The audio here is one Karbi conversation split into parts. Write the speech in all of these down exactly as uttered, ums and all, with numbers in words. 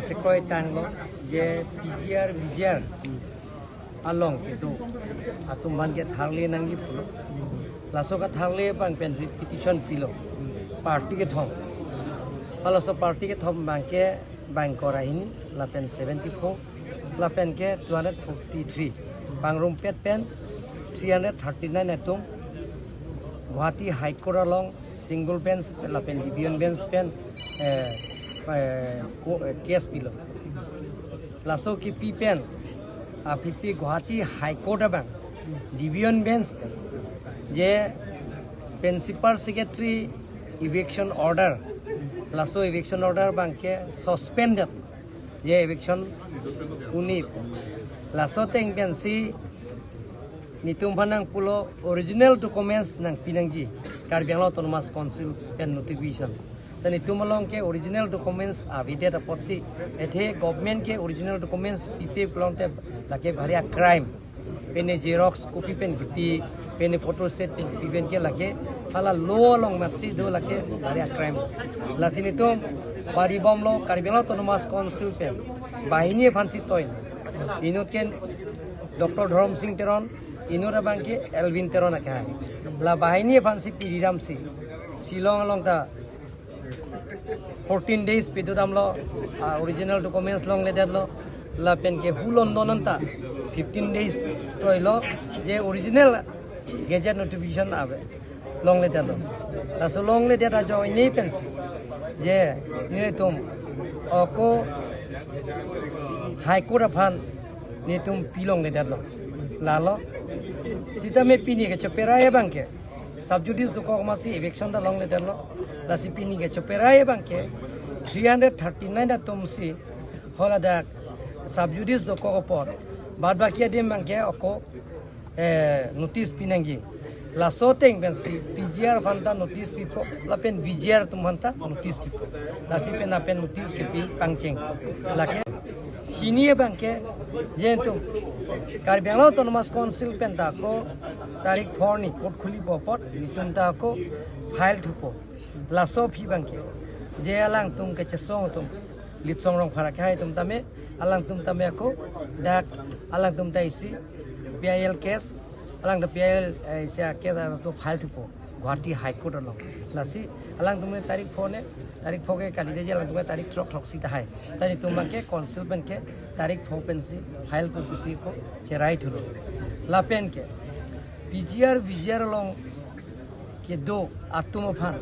Sekoi tanglo je P G R V G R along kedo atum aphan ke tharle nangji pulo. Laso katharle abang pensi petition pilo party kethom. Halaso party kethom abang ke bangkora hini lapen seventy-four lapen ke two hundred forty-three. Pangrumpet pen three hundred thirty-nine atum Guwahati High Court along single bench lapen division bench pen eh, eh, ko- eh, case pilo. Laso kipi pen aphi si Guwahati High Court abang division bench pen je principal secretary eviction order, laso eviction order abang ke suspended, je eviction uni. Laso ateng pensi netum aphan nangpulo original documents nangpi nangji Karbi Anglong Autonomous Council pen notification. Ta netum along ke original documents avedet apotsi, athe government ke original documents pipe pulote lake bhari a crime. Pine xerox copy pen kipi, pine photostat pen kipi pen ke lake hala law along matsi do, lake bhari a crime. Lasi netum pari bomlo Karbi Anglong Autonomous Council pen banghini aphansi toi. Inut ke Doctor Dhorom Singh Teron, inut abang ke Elwin Teron akhai. La banghini aphansi piri damsi Shillong along ta fourteen days pidun damlo, ah, original documents longledetlo, lapen ke hu London anta fifteen days toilo, je original gazette notification ave longledetlo. Laso longledet ajoine pensi je netum ako High Court aphan netum pi longledetlo. Lalo sitame pini ke choperai abang ke sub judice dokok masi eviction ta longledetlo. Lasi pini ke choperai abang ke three hundred thirty-nine atumsi haladak sub judice dokok apot, bad baki adim abang ke ako eh, notice pinangji. Laso ateng pensi P G R aphan ta notice pipo lapen V G R atum aphan ta notice pipo. Lasi pen lapen notice kipi pangcheng. Lake hini abang ke je netum Karbi Anglong Autonomous Council pen ta ako tarik four ni court khulipo apot netum ta ako file thupo. Laso aphi abang ke je alangtum kechesong atum, Litsong Rongphar akhai atum tame, alangtum tame ako dak alangtum ta isi P I L case, alang ta P I L, eh, isi a case ato file thupo Guwahati High Court along. Lasi alangtum ne tarik four ne, tarik four ke kali de je alangtum ne tarik throk throksi tahai. Sa netum abang ke council pen ke tarik four pensi file ko pusi ko cherai thulo. Lapen ke P G R V G R along kedo atum aphan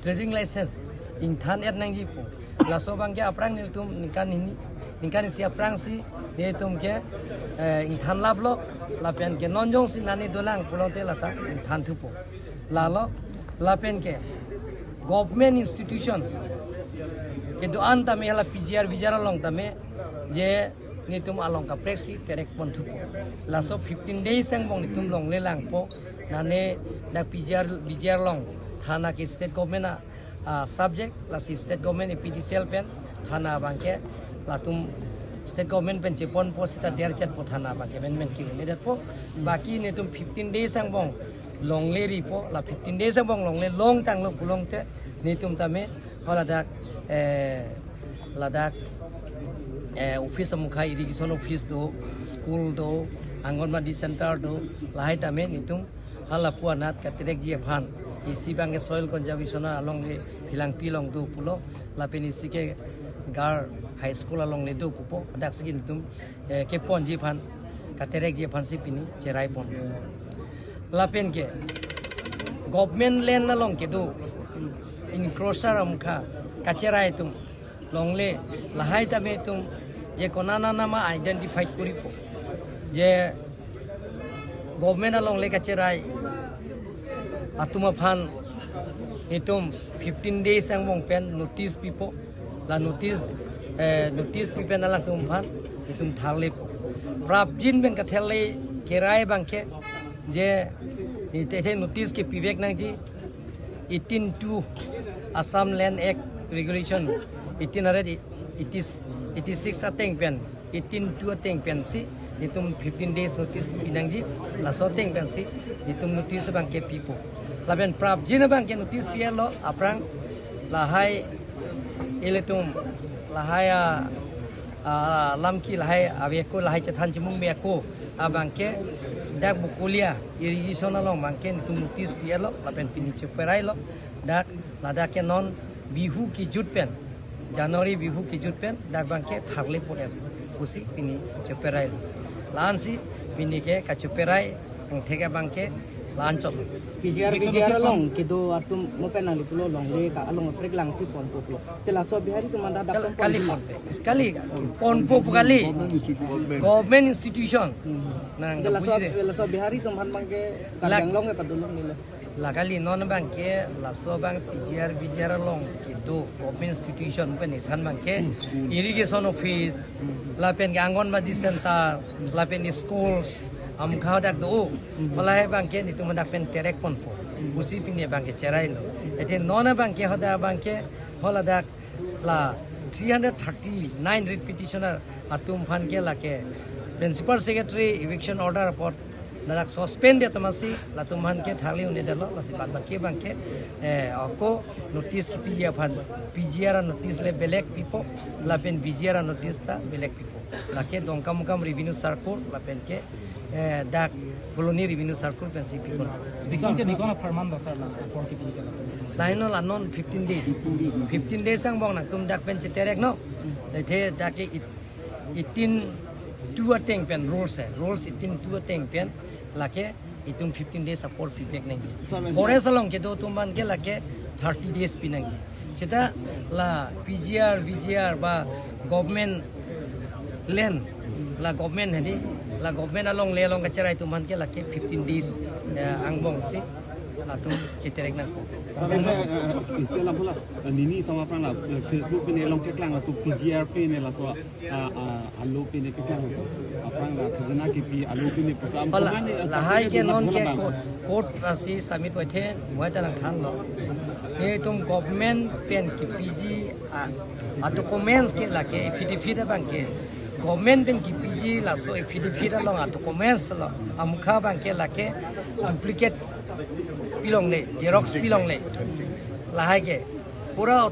trading license ingthan-et nangji pu. Laso abang ke aphrang netum ningkan hini, ningkan isi aphrangsi netum ke, eh, ingthan laplo, lapen ke non jongsi nani dolang pulote lata ingthan thupo. Lalo lapen ke government institution kedo-an tame hala P G R V G R along tame je netum along kapreksi terek pon thupo. Laso fifteen days angbong netum longle langpo. Nane dak P G R V G R along thana ke state government a, a subject, lasi state government A P D C L pen thana abang ke latum state government pen cheponpo seta derchetpo thana abang ke men men kilometer po. Baki netum fifteen days angbong longle ripo, la fifteen days angbong longle longtanglo pulote netum tame haladak, eh, ladak, eh, office amukha, irrigation office do, school do, Anganwadi center do, lahai tame netum halapu anat katerekji aphan, isi abang ke soil conservation along ke Philangpi along do pulo, lapen isi ke Gar High School along le do pupo, adaksi netum, eh, keponji aphan, katerekji aphansi pini cherai pon. Lapen ke government land along kedo encroacher amukha kacherai atum longle, lahai tame netum je konana nama identify koripo. Je government alongle kacherai atum aphan netum fifteen days angbong pen notice pipo. La notice, eh, notice pi pen alangtum aphan netum tharlepo. Prapjin pen katharle kerai abang ke je nithe notice kepivek nangji eighteen two Assam Land Act Regulation eighteen hundred eighty, eighty-six ateng pen, eighteen two ateng pensi netum fifteen days notice pinangji, laso ateng pensi netum notice abang ke pipo. Lapen prapjin abang ke notice pi-etlo aphrang lahai ilitum lahai a Ah, lamki lahai ave ako, lahai chethan chimung me ako abangke dak Bokolia irrigation along abangke netum notice pi-etlo lapen pini cheperailo. Dak ladak ke non Bihu kejut pen, January Bihu kejut pen dak abangke tharle pon-et pusi pini cheperailo. La-ansi pini ke kacheperai angthek abangke la-an chot. P G R, P G R along kedo atum mo pen nangli pulo longle ka along preklang si ponpo pulo. Te laso Bihari atum anta dak Kal-, kali ponpo. Ponpe. Kali ponpo pu kali. Government institution. Government institution. Hmm. Nang Te laso, kabuji de. Laso Bihari atum aphan abangke Lak- karjang long ke padolong nilo. La kali non abangke laso abang P G R, P G R along kedo government institution pen ethan abangke irrigation office, lapen ke Anganwadi center, lapen schools, amkha dak do. Hala he abangke netum dak pen terek ponpo pusi pini abangke cherailo. Ete non abangke hadak abangke haladak la three hundred thirty-nine writ petitioner atum aphan ke lake Principal Secretary eviction order apot ladak suspend det amatsi latum aphan ke tharle un-edetlo, lasi bad baki abangke, eh, ako notice kipiji aphan P G R notice le belek pipo, lapen P G R notice ta belek pipo. Lake Dongkamukam Revenue Circle lapen ke, eh, dak Phuloni Revenue Circle pensi pipon. Dikon ke dikon apharman do sir la apor kipiji ke la. Lahenlo la non fifteen days. Fifteen days angbong nangtum dak pen cheterek non. Laithe dak ke it-, eighteen two ateng pen rules he. Rules eighteen two ateng pen lake itum fifteen days apor pivek nangji. Sir, Forest along kedo atum aphan ke lake thirty days pi nangji. Seta la P G R, V G R ba government land, la government hedi, la government along le along kacherai atum aphan ke lake fifteen days, eh, angbong si latum cheterek nang. Sir, eh, eh, isi alam pula, eh, nini tama aphrang la, eh, Facebook pen along keklang laso P G R pen laso, ah, ah, alo pen keklang laso. Aphrang la khajana kipi alo pen pusam. Hala, kemane, eh, lahai ke non ke bang. Court, court asi submit waithe, wai ta nangthanlo. Netum government pen kipiji a, a documents ke lake affidavit abangke. Government pen kipiji laso affidavit along a documents lo. Amukha abangke lake duplicate pilongle, xerox pilongle. Lahai ke pura